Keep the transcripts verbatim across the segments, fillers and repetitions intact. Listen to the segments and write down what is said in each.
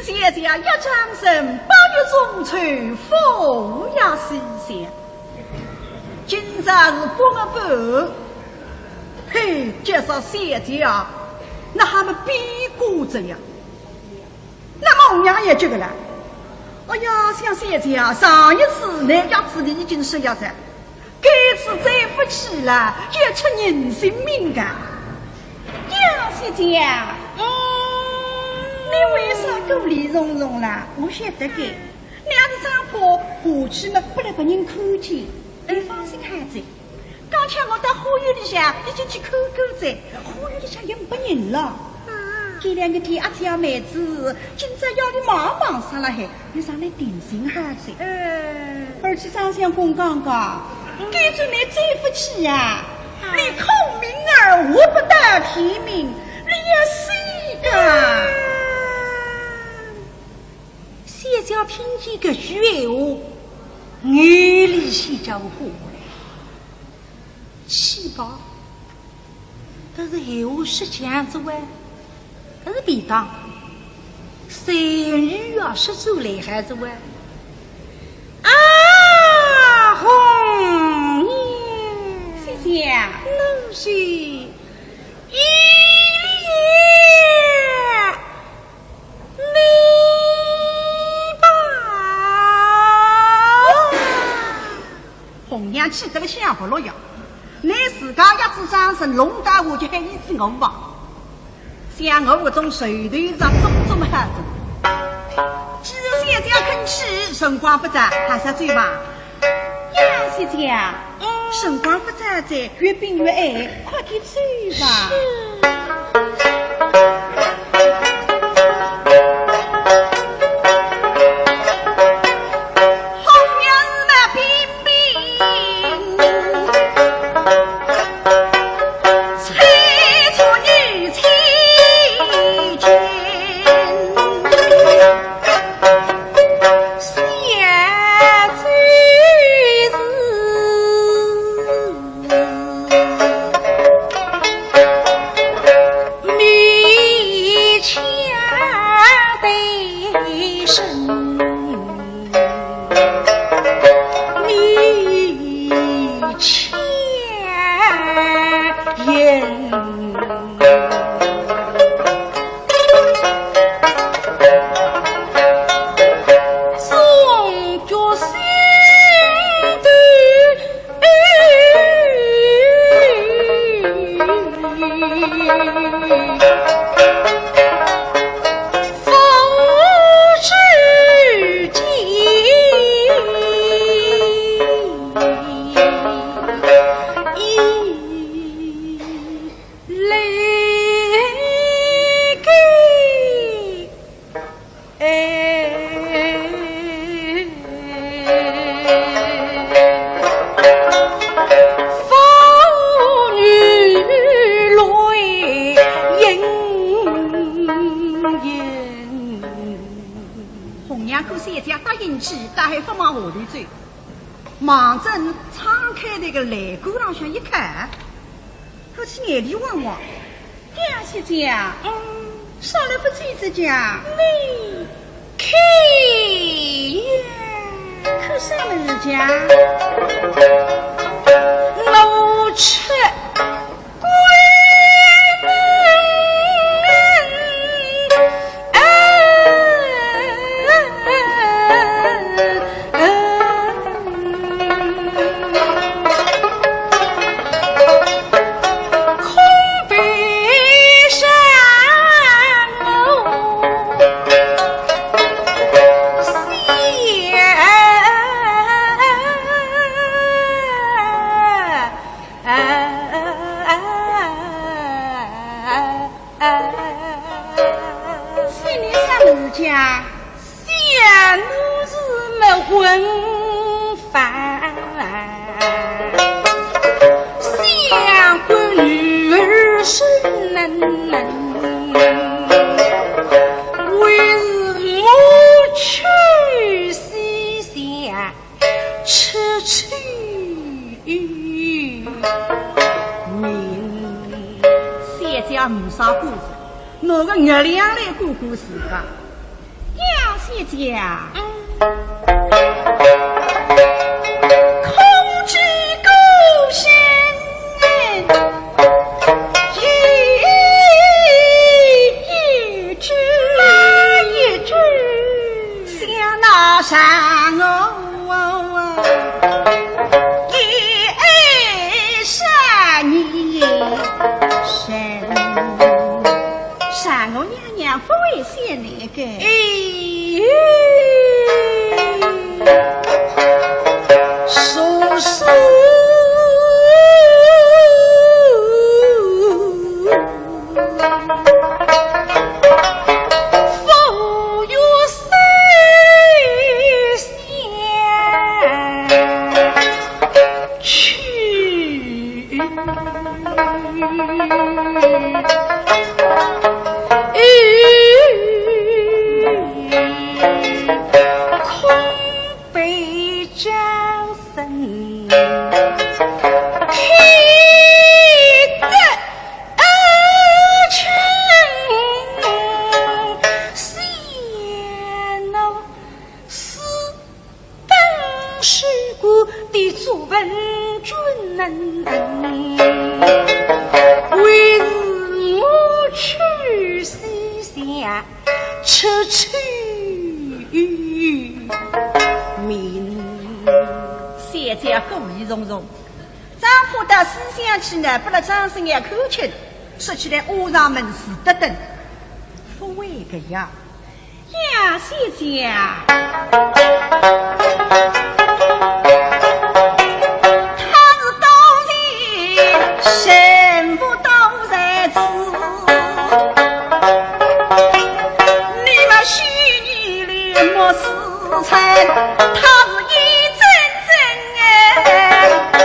小姐一转身，八月中秋，风也西斜。今朝是八月半，嘿，今朝小姐啊，哪哈么变过哉呀？那么红娘也急个了。哎呀，想小姐啊，上一次拿药子里已经说药噻， 该次再勿去了，要出人性命个。杨小姐，嗯，你为啥顾虑重重啦？我晓得个，你要是真怕下去嘛，拨人家看见，你放心好哉。刚才我到花园里向已经去看过哉，花园里向也没人了。啊。这两个天阿姐妹子，今朝夜里忙忙煞了海， 你上来定心好哉。嗯。而且张相公讲讲，嗯。该次你再勿去呀，啊。你孔明儿活不到天明，你要死个。嗯。小姐听见搿句闲话，眼泪先叫火来。 去吧，但是闲话说讲仔喂，搿是便当。随后啊，说出来还是喂。啊，红娘，小姐，奴是依了 你吧。红娘气得个想不落呀，拿自家一只掌声弄大，我就喊伊去我吧。想我搿种手头上种种好着。既然小姐肯去，辰光不早，还是走吧。 呀，小姐啊，嗯。辰光不早哉，越冰越暗，快点走吧。是。红娘嘛，冰冰，吹出女青衫。 红娘看小姐答应去，倒还勿往下头走，望准窗开头个栏杆浪向一看， 搿是眼泪汪汪。杨小姐啊，嗯。上来勿走哉呀？你看呀。看啥物事呀？我吃 心里啥物事啊？想奴是没文化，想官女儿是能能，为是我去西厢 出出名。小姐没啥故事，拿个月亮来过过自家。杨姐姐啊，空知孤身一人，想那山河一山一山，山河娘娘不会写那个。 空悲张生，开得清闲哦，是 当时过的朱文君能等，为是我去西厢出秋名。小姐故意从容，张婆到西厢去呢，拨了张生要看清，说起来倚上门是得等，勿会个呀。 呀，小姐啊，他是多情，身不多才子。你们虚你的莫思忖，他是一真正的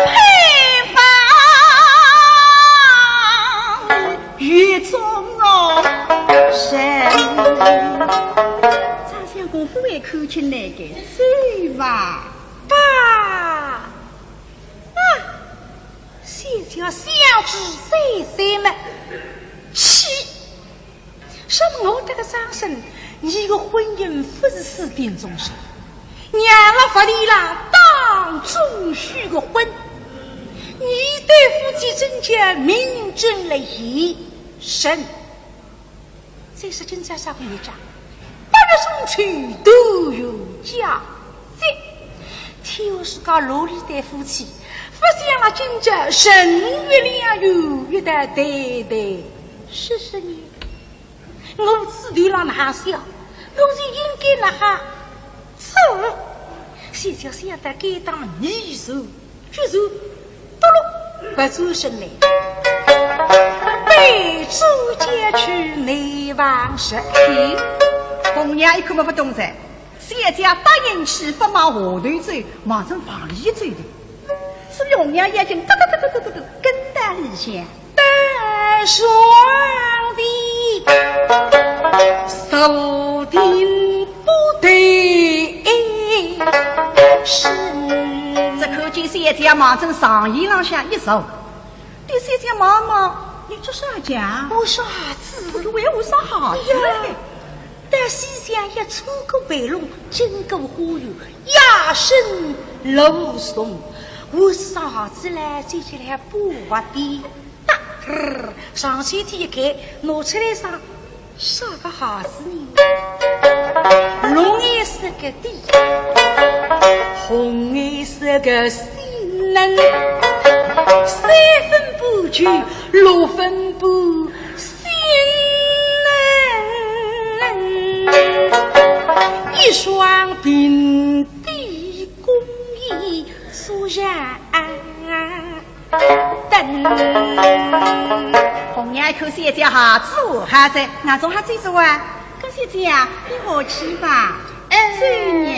配方。 雨中哦，谁？张相公勿会看清那个，走吧。爸，啊，小姐想仔细想么，气，说么我这个张生，你个婚姻勿是私定终身。 娘了勿理啦，当众许个婚，你对夫妻真叫名正了言顺。再说今朝啥个日子啊？八月中秋，团圆佳节。天下世界哪里对夫妻，勿想了今朝人月两圆，一道对对实实呢？ 我自头浪哪想，我就应该哪哈做。小姐想到该当，一手举手，嘟噜，勿转身来，背转身去内房去。红娘一看么勿懂哉，小姐答应去，勿往下头走，望准房里走的。 是红娘眼睛哒哒哒哒哒哒哒跟到里向。但上的坐定不得是。只看见小姐望准床沿浪向一坐，对小姐望望，你做啥讲？我说啥子？我为我啥啥子？哎呀， 到西厢一穿过围笼，经过花园，夜深路重，我啥子来就起来不滑的。哒，上去一看，拿出来啥，啥个啥子呢？绿颜色个底，红颜色个心呢，三分半旧，六分半 心，一双平底工艺素然等。红娘一看小姐鞋子好哉，那种鞋子做啊？搿小姐啊，你下去吧。哎，走呀。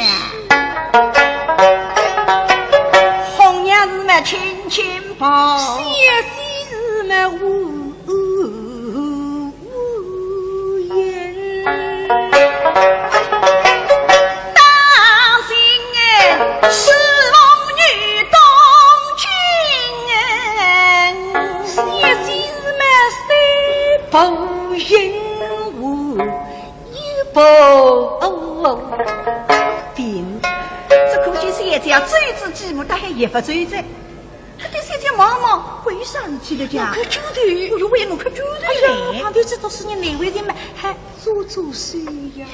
红娘是么轻轻跑，小姐是么无 无言。当心哎，是龙女东君哎。小姐是么三步引我，一步哦，停，这可见小姐走之几步，她还一不走哉。她对小姐望望，为啥事体了讲？我看猪头。我又为我看猪头嘞。哎呀，旁边这都是你难为情嘛，还做做事呀。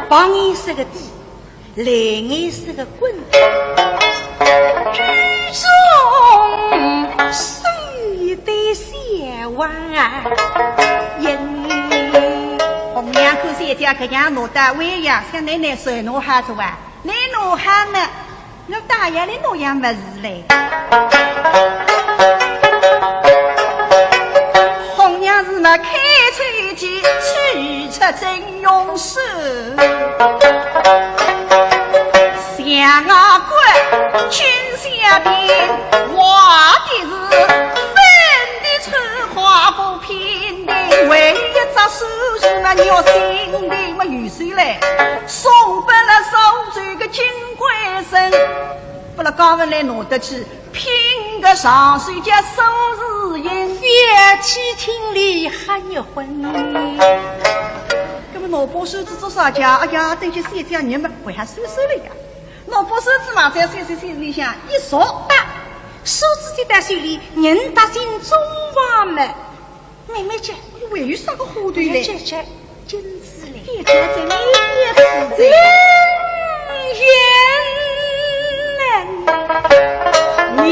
旁人是个地， 来，我是个棍，居中手的小王。红娘看小姐搿样弄得威呀，想奶奶谁弄好子哇？你弄好呢，我大爷来弄样物事嘞。红娘是那开口间，取出真 用手。想啊，官军下边，我的是分的春花不平定，为一只手是那玉心的么玉手嘞，送拨了苏州个金贵生，拨了高文来弄得去， 拼个上手叫苏子英，夫妻庭里瞎结婚。那么拿把扇子做啥家？哎呀，等歇小姐人嘛，为啥收收了呀？拿把扇子嘛，在小姐心里向一说，啊，扇子就到手里，人踏进中房门。 妹妹姐，你还有啥个花头嘞？姐姐，金子嘞。姐姐在，你也是在。你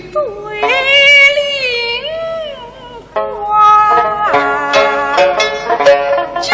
对灵花金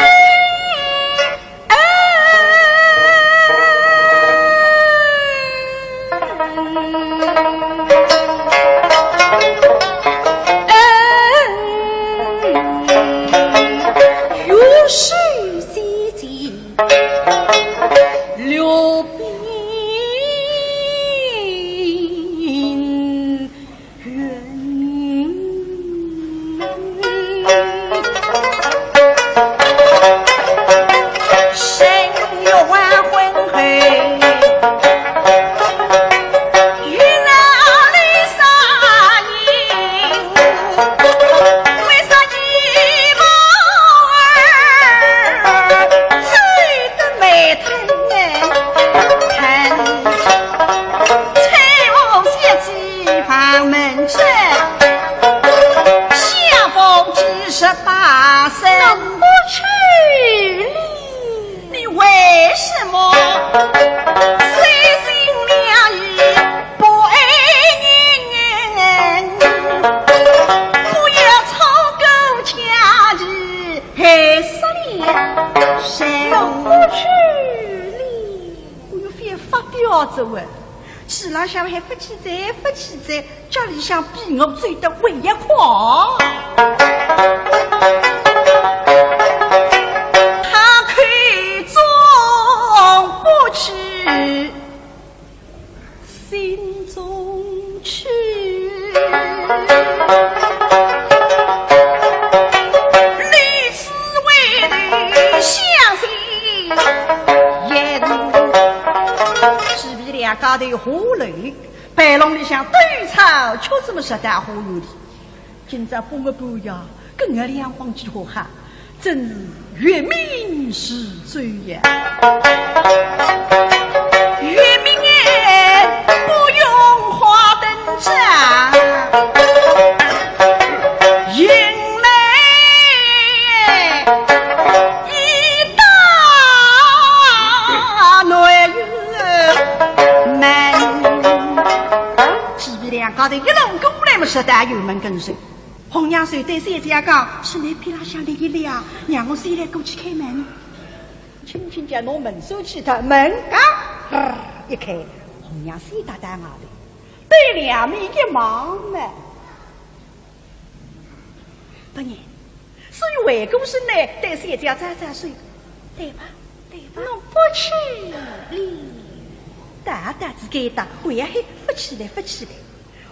你为什么三心两意不爱人？不要吵过家去，害死了人。我不去哩。我又非要发表子喂，市浪向还不去哉，不去哉， 家里向比我走得还要快。他口中不去，心中去。如此为的相信也是，只比两家头下楼。 背篓里向兜草，却怎么拾到花园里？今朝半个半夜，跟我两光几化哈，真是月明时节呀。月明哎，不用花灯照，迎来一大男人。 门。几位两家头一路过来么，拾到院门跟首。红娘随对小姐讲，是你边浪向立一立啊，让我先来过去开门。轻轻叫拿门闩起脱，门嘎，一开，红娘先踏到外头，对两面一望么， 不然，所以回过身来对小姐招招手，对吧，对吧？我不去哩。大大子该搭，为啥还勿去嘞，勿去嘞？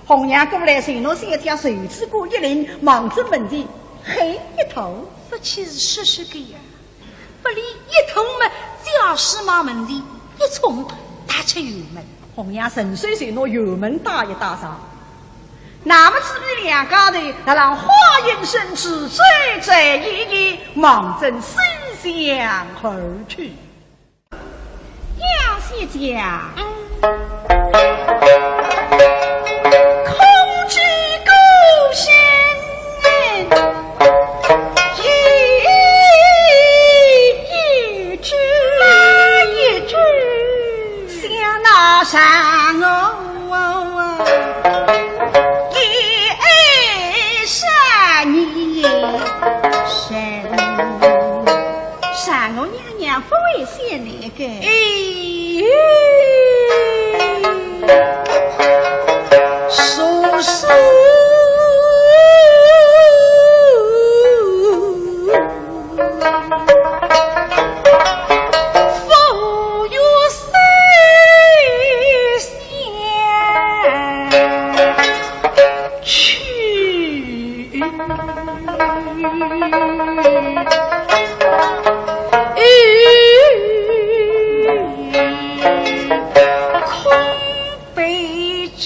红娘过来，随拿小姐袖子管一拎，望仔门前，嘿，一头，勿去是说说个呀，勿理一头么，只要是往门前一冲，踏出辕门。红娘顺手就拿辕门带一带上。那么姊妹两家头，辣浪花影深处，走走移移，望准西厢而去。 杨小姐，空知故人有一句，哪一句？想那嫦娥一爱少年人。 嫦娥娘娘不会写那个。哎，说是不由谁想去。 空悲张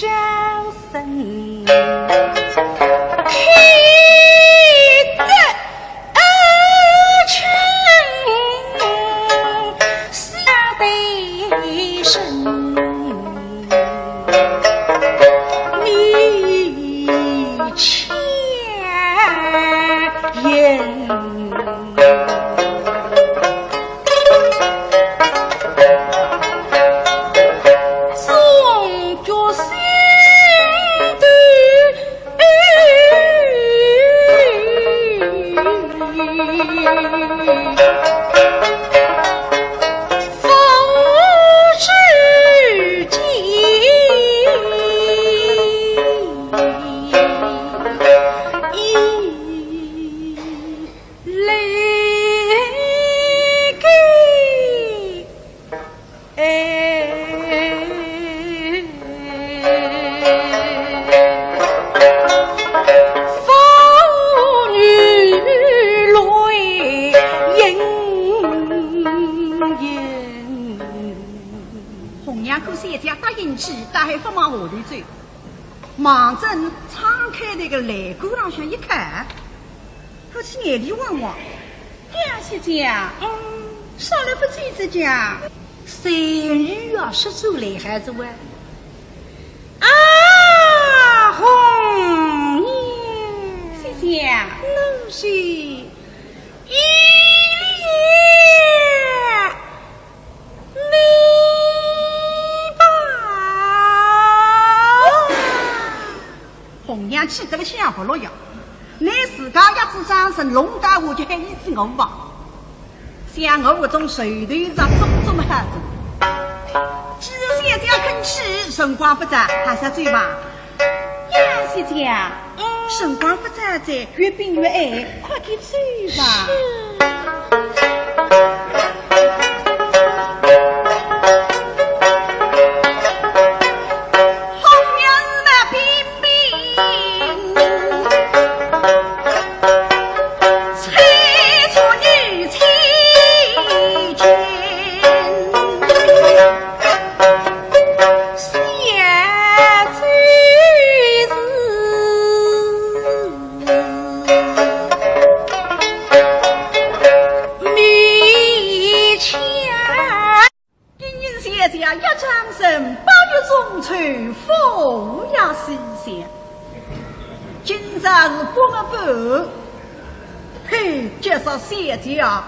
生开得成下悲声。 你前言。总觉心头 哎，红娘看小姐答应去，倒还勿往下头走，望准窗开头个栏杆浪向一靠， 好像眼泪汪汪。杨小姐，嗯，上来勿见得讲，谁与啊，是做来还是喂？啊，红娘。小姐，奴是一脸 你吧。红娘气得个像活络样，拿自家一只掌声弄大，我就喊伊是我吧。像我搿种手头上种种好子，既然小姐肯去，辰光不早，还是走吧。 呀，小姐啊，嗯。辰光不早哉，越冰越暗，快点走吧。是。红娘那冰冰，催促女亲近。 金银小姐一张身，宝玉中秋福呀喜相。今朝是八月半，嘿，今朝小姐啊，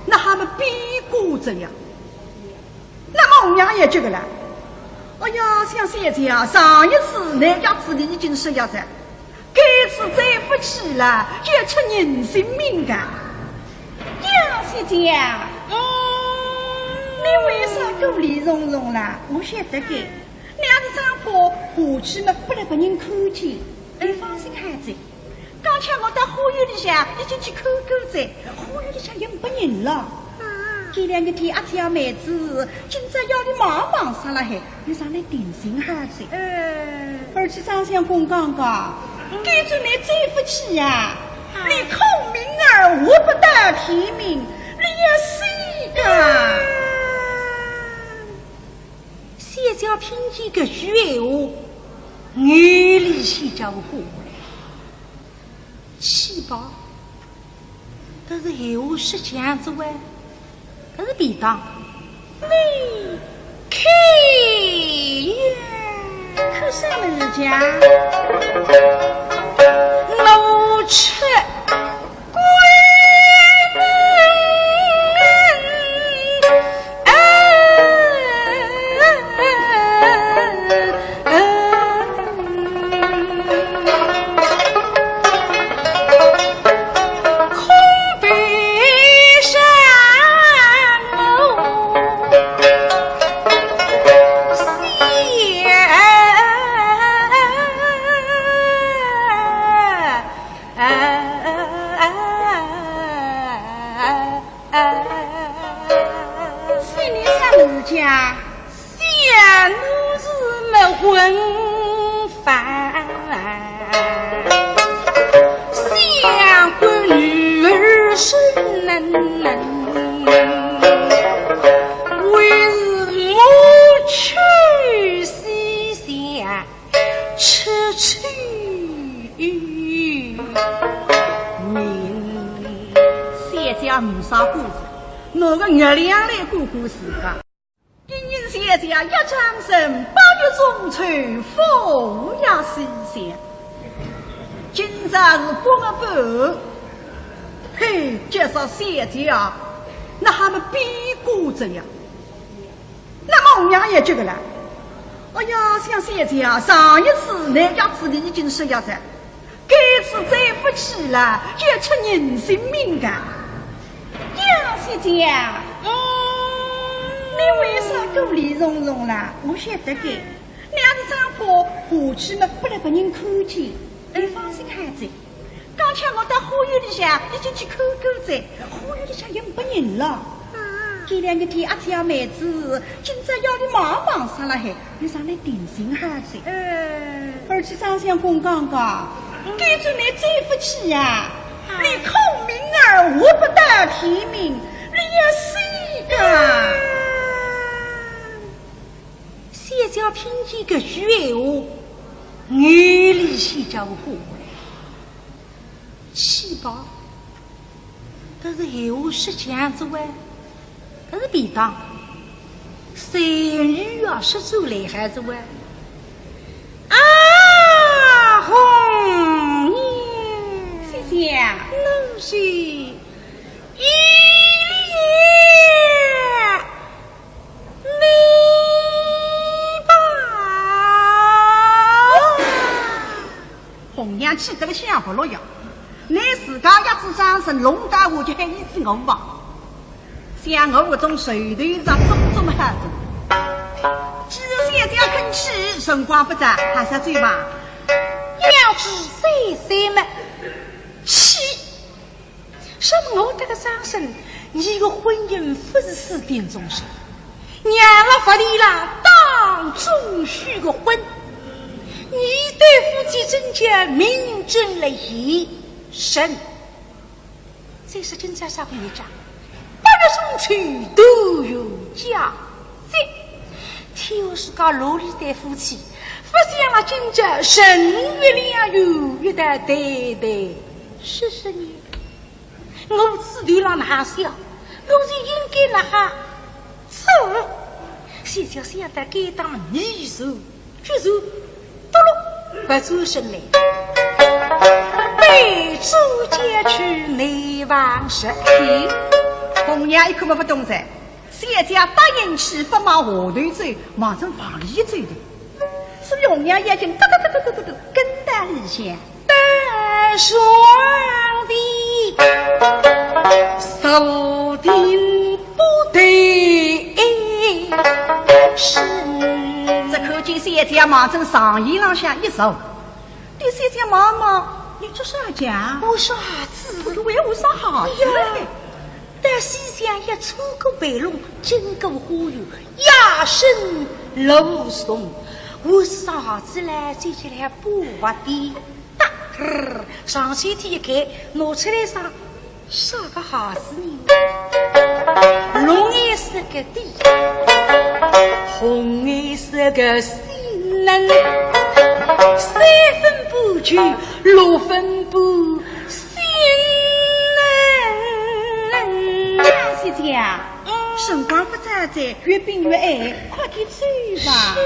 那还没变过这样。 那么红娘也急个了。哎呀，想小姐啊，上一次那样子你已经说要噻，这次再不去了，也出人性命啊。呀，小姐啊，嗯。你为啥顾虑重重啦？我晓得个，你要是这样怕下去嘛，不能拨人看见。你放心好哉。 刚才我到花园里向已经去看过哉，花园里向也没人了。啊。这两个天阿姐妹子，今朝夜里忙忙煞了海，又上来定心好哉。嗯。而且张相公讲讲，嗯。该转来再不去呀，啊。你孔明儿活不到天明，你要死个。小姐听见搿句闲话，眼泪水就下来。气吧，搿是闲话说强子喂。 搿是便当。你看呀，看啥物事讲？我吃官人。 心里啥物事讲？想奴是没魂饭，想官女儿身嫩嫩，为是我去西厢 吃吃。小姐没啥故事，拿个月亮来管管自家。今日小姐一张身，八月中秋凤也西厢。今朝是八月半，嘿，叫啥小姐啊，那还没变过这样。 那么红娘也急个了。哎呀，想小姐啊，上一次那样子你已经说要噻，这次再不去了，就要出人性命个。呀，小姐啊，嗯，你为啥顾虑重重啦？我晓得个，娘子只怕下去嘛，不来拨人看见。你放心好哉。 刚才我到花园里向已经去看过哉，花园里向也没人了。啊。前两个天阿姐妹子，今朝夜里忙忙上了海，你上来定心好哉。嗯。而且张相公讲讲，嗯。该转来再不去呀，啊。你孔明儿活不到天明，你要死个。嗯。小姐听见搿句闲话，眼泪水就下来。 气吧，搿是闲话说强子喂，搿是便当。三语啊，说出来还是喂。啊，红娘。姐姐。奴是一言 你吧。红娘气得个像活络样，拿自家一只张生弄到我就喊一只我吧。像我搿种手头上种种好子，既然小姐肯去，辰光不早，还是走吧。要知三三么，气 说我这个张生，你个婚姻不是私定终身，娘了法里啦，当中许个婚，你对夫妻之间名正言顺。再说今朝啥个日子啊？八月中秋团圆佳节，天下世界哪里对夫妻，不想了今朝人月两圆，一道对对是是呢。 我自头浪哪哈想，我就应该哪哈做。小姐想到该当，你手举手，嘟噜，拔出身来，背珠解去内房室。咦，红娘一看么不懂哉，小姐答应去，不往下头走，望正房里走的。 所以红娘眼睛哒哒哒哒哒哒哒，跟到里向。大上的坐定不得是。只看见小姐望正床沿浪向一坐，对小姐望望，你做啥讲？我说啥子？我为我啥啥子嘞？哎呀， 到西厢一穿过背笼，经过花园，夜深露重，我啥子来走起来不滑的。哒，上手天一开，拿出来啥？啥个鞋子呢？绿颜色个底，红颜色个心呢，三分半旧，六分半新呢。小姐啊，辰光不早哉，越冰越晏，快点走吧。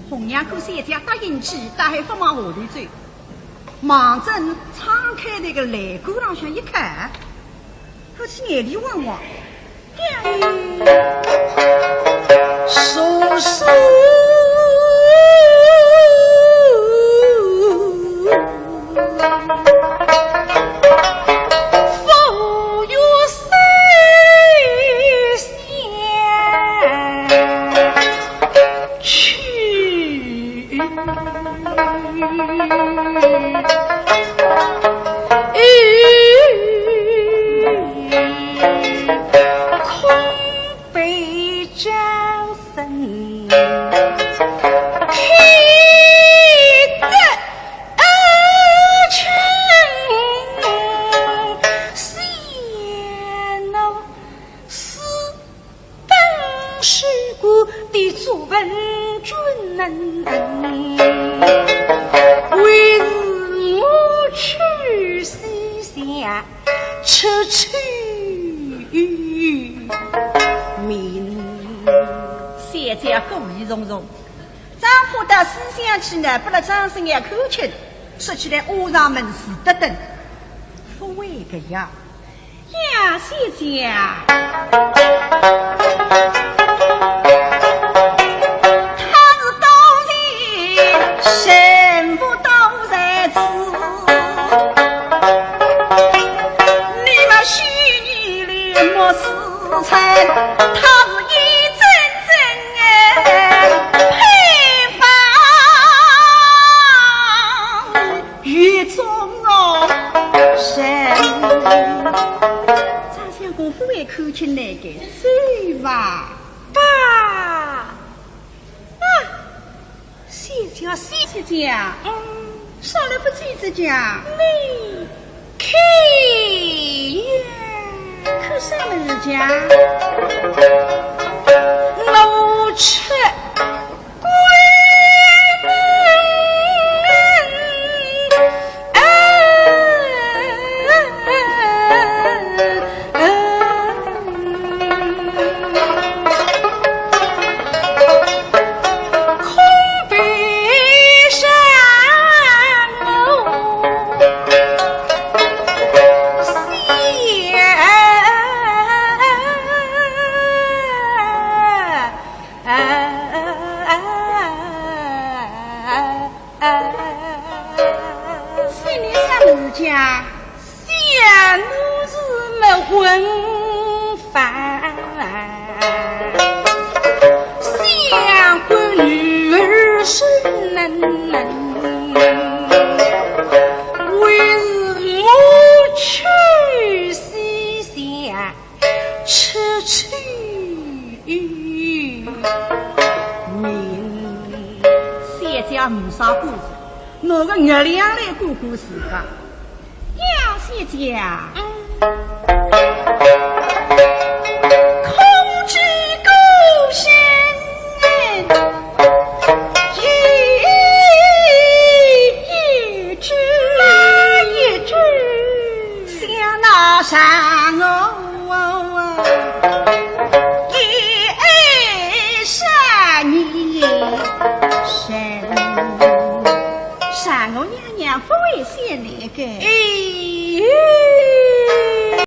红娘姑小姐答应去，倒还勿往下头走，望准窗开头个栏杆浪向一看，可是眼里望望， 小姐故意从容，张婆到西厢去呢，拨了张生爷看清，说起来五常门是得等，勿会个呀。呀，小姐啊，他是当前全部都在此，你们虚与委蛇。 他是一阵阵哎，配方雨中哦，谁？张相公勿会看清那个，走吧。爸，啊，小姐，小姐，嗯。 上来不走着讲，你看呀，看什么讲？我吃关门。 心里想么事情啊？想奴是没文法，想官女姐没啥本事，拿个月亮来管管自家。小姐姐啊，